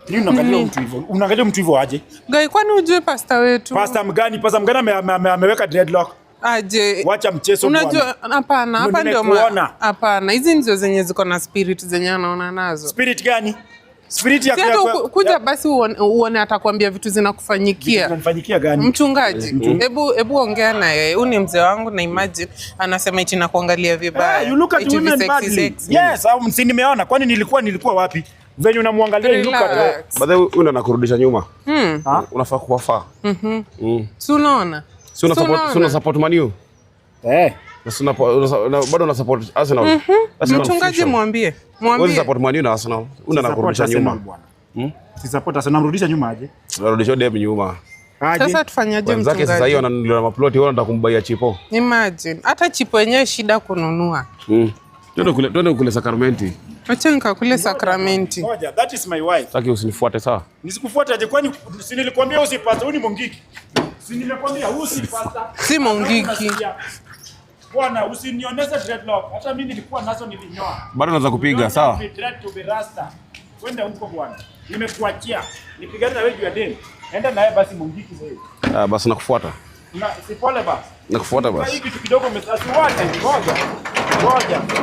Nini unaangalia mtu hivyo? Unaangalia mtu hivyo aje? Gai, kwani ujue pasta wetu? Pastor mgani? Pastor mgani ameweka dreadlock? Aje. Wacha mchezo, Unajua bwana. Hapana, hapa ndio Nimekuona. Hapana, hizi ndizo zenye ziko na spirit zenye anaona nazo. Spirit gani? Spirit ya Si hata kuja basi uone atakwambia vitu zinakufanyikia. Zinanifanyikia gani? Mchungaji, hebu ongea na yeye. Huyu ni mzee wangu na imagine anasema eti nakuangalia vibaya. Ah, you look at Eti women visexy badly. sexy. Yes, au si nimeona. Kwani nilikuwa wapi? Venye unamwangalia, you look at her. Relax. By the way, huyu ndo anakurudisha nyuma. Ha? Unafaa kuwa far. Si unaona? Si una Si support, si una unaona? support Man U? Eh. Na si bado una support Arsenal? That's Mchungaji, confusion. mwambie. Huwezi Mwambie. support Man U na Arsenal. Huyu ndo anakurudisha Support nyuma. Arsenal, bwana. Si support Arsenal, namrudisha nyuma aje? Unarudisha dem nyuma. Aje? Sasa tufanyaje, Wenzake sasa hiyo mchungaji? wananunuliwa na maploti, wao wanataka kumbaia chipo. Imagine. Hata chipo yenyewe shida kununua. Twende kule sakramenti. Wacha nikakule sakramenti. Ngoja, that is my wife. Sitaki usinifuate, sawa? Nisikufuate aje? Kwani si nilikwambia huyu si pastor, huyu ni mungiki. Si nilikwambia huyu si pastor. Si mungiki. Bwana, usinionyeshe dreadlock. Hata mimi nilikuwa nazo, nilinyoa. Bado naweza kupiga, Don't sawa? be dread to be rasta. Kwenda huko, bwana. Nimekuachia. Nipigane na wewe juu ya demu. Enda naye basi, mungiki wewe. Ah, basi nakufuata. Na si pole basi. Nakufuata Hii basi. kitu kidogo umesasiwache. Ngoja. Ngoja.